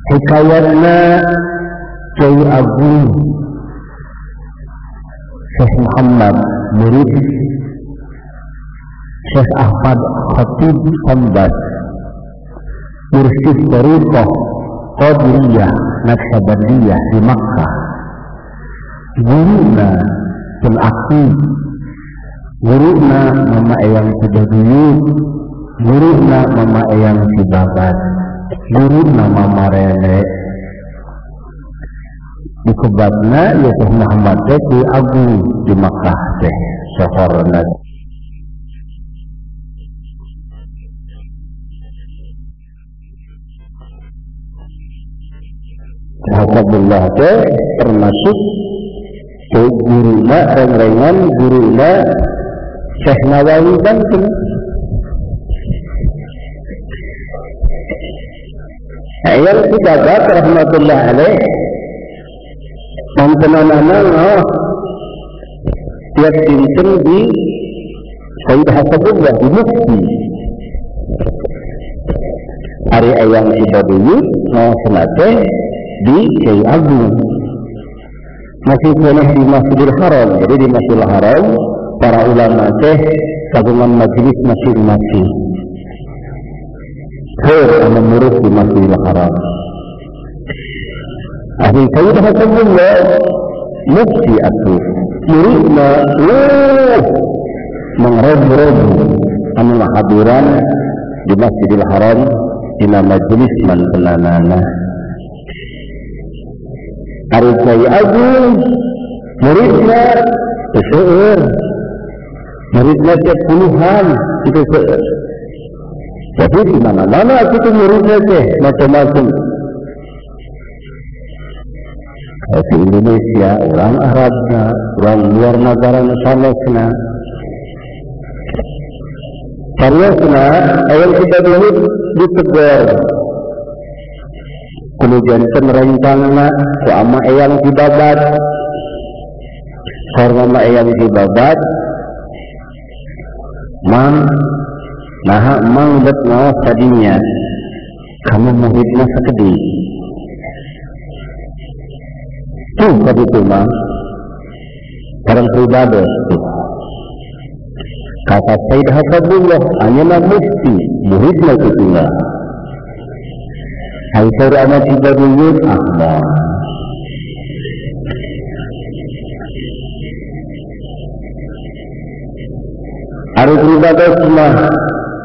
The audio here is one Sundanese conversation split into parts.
Hikayatna Kiai Agung Syekh Muhammad murid Syekh Ahmad Khatib Sambas, mursyid Thariqah Qadiriyah Naqsyabandiyah di Makkah. Guruna pun aku, guruna Mama Eyang Cibaduyut, guruna Mama Eyang Cibabat, guruna Mama Rene. Di kebatna ya Syekh Muhammad teh Ki Agung di Makkah teh sohorna. Alhamdulillah teh termasuk guruna reng-rengan guruna Syekh Nawawi Banten. Ayat Cibabat rahmatullah alaih mantenanana ngaos tiap dinten di Sayyid Hasabullah di Mufti. Ari Eyang Cibaduyut ngaosna teh di Kiai Agung. Masih keneh di Masjidil Haram. Jadi di Masjidil Haram para ulama teh kagungan majelis masing-masing. Heur anu murid di Masjidil Haram. Ahli Sayyid Hasabullah mufti atuh muridna mangrebu-rebu anu hadiran di Masjidil Haram dina majelis mantenanana. Ari Kiai Agung muridna seueur, muridna teh puluhan itu seueur. Jadi di mana-mana itu muridnya teh macam-macam. Di Indonesia orang Arabna, orang luar negara sanesna. Cariosna ayam kita dulu ditegur. Kudu janten rencangna ku ama Eyang Cibabat. Saur mama Eyang Cibabat, "Mang, naha mang bet ngaos tadinya. Kamu muridna sakedik." Tuh tadi itu mang, barang pribadi tuh. Kata Sayyid Hasabullah, hanya mufti, muridna itu. Hai saur amat Cibaduyut, ahmad. Ari pribadi mah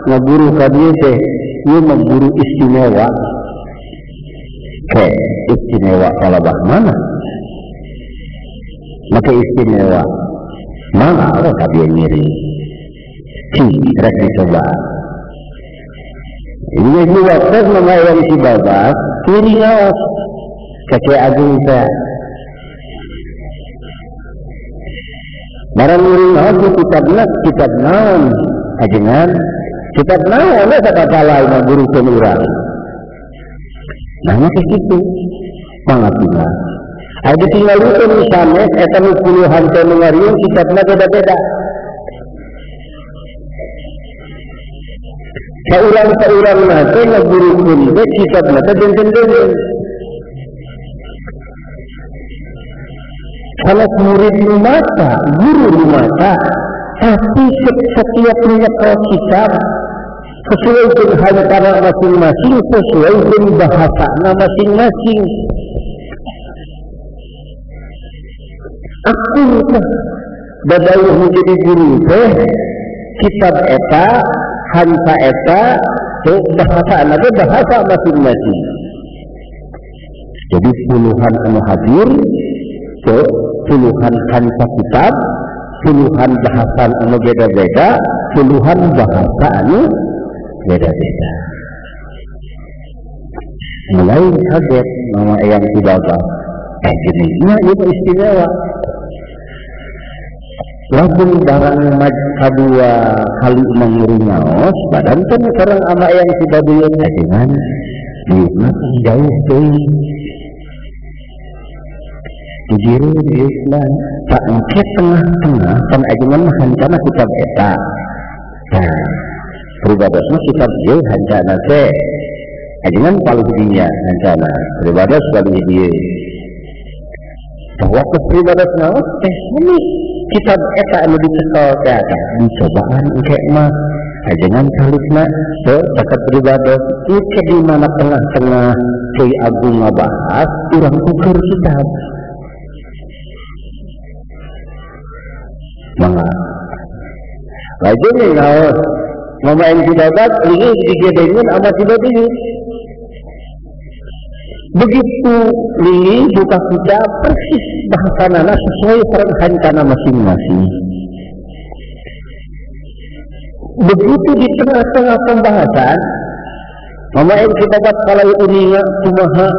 ngaguru ka dieu teh, ieu mah guru istimewa. Ke istimewa kalabah mana? Maka istimewa mana ada ka dieu ngiring. Cing, rek dicoba. Ini waktu Mama Eyang Cibabat kiri ngaos ka Kiai Agung teh. Barang ngiring ngaos di kitabna, kitab naon ajengan, kitab naon eta kata lain guru teu urang. Nah maka kitu pangatina. Aya ditinggalikeun nu sanes eta nu puluhan teh nu ngariung kitabna beda-beda. Saurang-saurang nate ngagurukeun teh kitabna teh benten-benten. Sanes murid nu mata, guru nu mata, tapi setiap nyekel kitab sesuai dengan hantara masing-masing, sesuai dengan bahasana masing-masing. Akur teh dadayuh menjadi guru teh kitab eta hansa eta teh bahasa teh bahasa masing-masing. Jadi puluhan anu hadir teh puluhan hansa kitab, puluhan bahasa anu beda-beda, puluhan bahasa anu beda-beda. Mulai kaget Mama Eyang Cibabat. Gini, nah itu istimewa. Lamun barang kadua kali mengiring ngaos, badan teh sareng ama Eyang Cibaduyut ajengan dieu jauh teuing. Di jero dieu mah tak engke tengah-tengah pan ajengan mah hancana kitab eta. Nah, pribadosna kitab ieu hancana teh Ajengan paling dinya hancana pribados paling dieu. Waktu pribados ngaos teh ini kitab eta anu dicekel teh dicobaan engke mah ajengan salibna teu caket pribados ieu di mana tengah-tengah Kiai Agung ngabahas urang ukur kitab. Mangga. Lajeng ngaos ngomongin kitab ini digedengeun sama Cibaduyut. Begitu ini buka kitab persis bahasanana sesuai rencana masing-masing. Begitu di tengah-tengah pembahasan, ngomongin kitab kalau uninga kumaha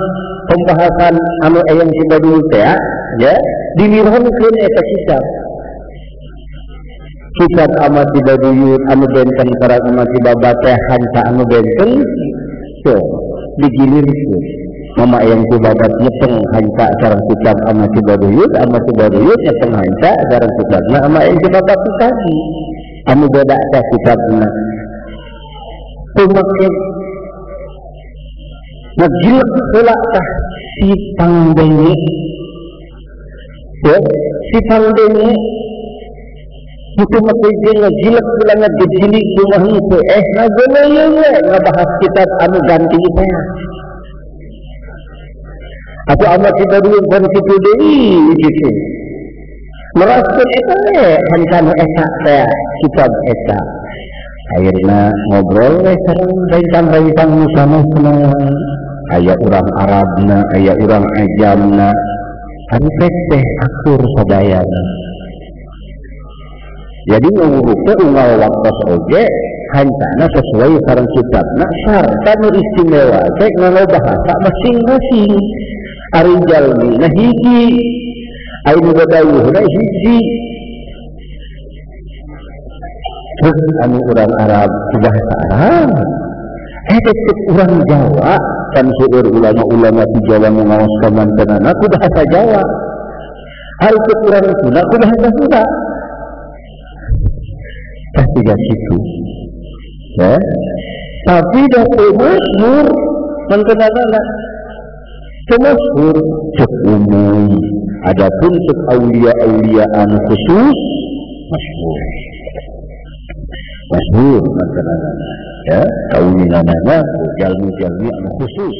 pembahasan anu eyang Cibaduyut teh ya, dimironkeun eta kitab. Kitab amat Cibaduyut anu benten sareng amat Cibabat teh hanca anu benten so digilirkeun. Mama yang Cibabat nyepeng hanca sareng kitab amat Cibaduyut, amat Cibaduyut nyepeng hanca sareng kitabna ama yang Cibabat tadi anu beda teh kitabna. Tumake ngajilek heula tah si pangdenge. Ya, si pangdenge itu make jeung ngajilek heula ngajili kumaha teh ngageuleuh we ngabahas kitab anu ganti teh. Atau amat Cibaduyut ban kitu deui kitu. Meraskeun eta we hancana eta teh kitab eta. Akhirna ngobrol we sareng rencang-rencang nu sanesna. Aya urang Arabna, aya urang Ajamna. Anu teh akur sadayana. Jadi nguruk teh unggal waktos oge hancana sesuai sareng kitabna sarta nu istimewa teh nganggo bahasa masing-masing. Ari jalmi na hiji, ari nu badayuhna hiji. Terus anu urang Arab bahasa Arab, teh urang Jawa kan seueur ulama-ulama di Jawa nu ngaos ka mantenana ku bahasa Jawa. Ari teh urang Sunda ku bahasa Sunda. Tah tiga situ. Ya. Tapi dah teu masyhur mantenana. Masyhur cek umum, adapun cek aulia-aulia anu khusus masyhur. Masyhur masalahna ya, kauninganana jalmi-jalmi anu khusus.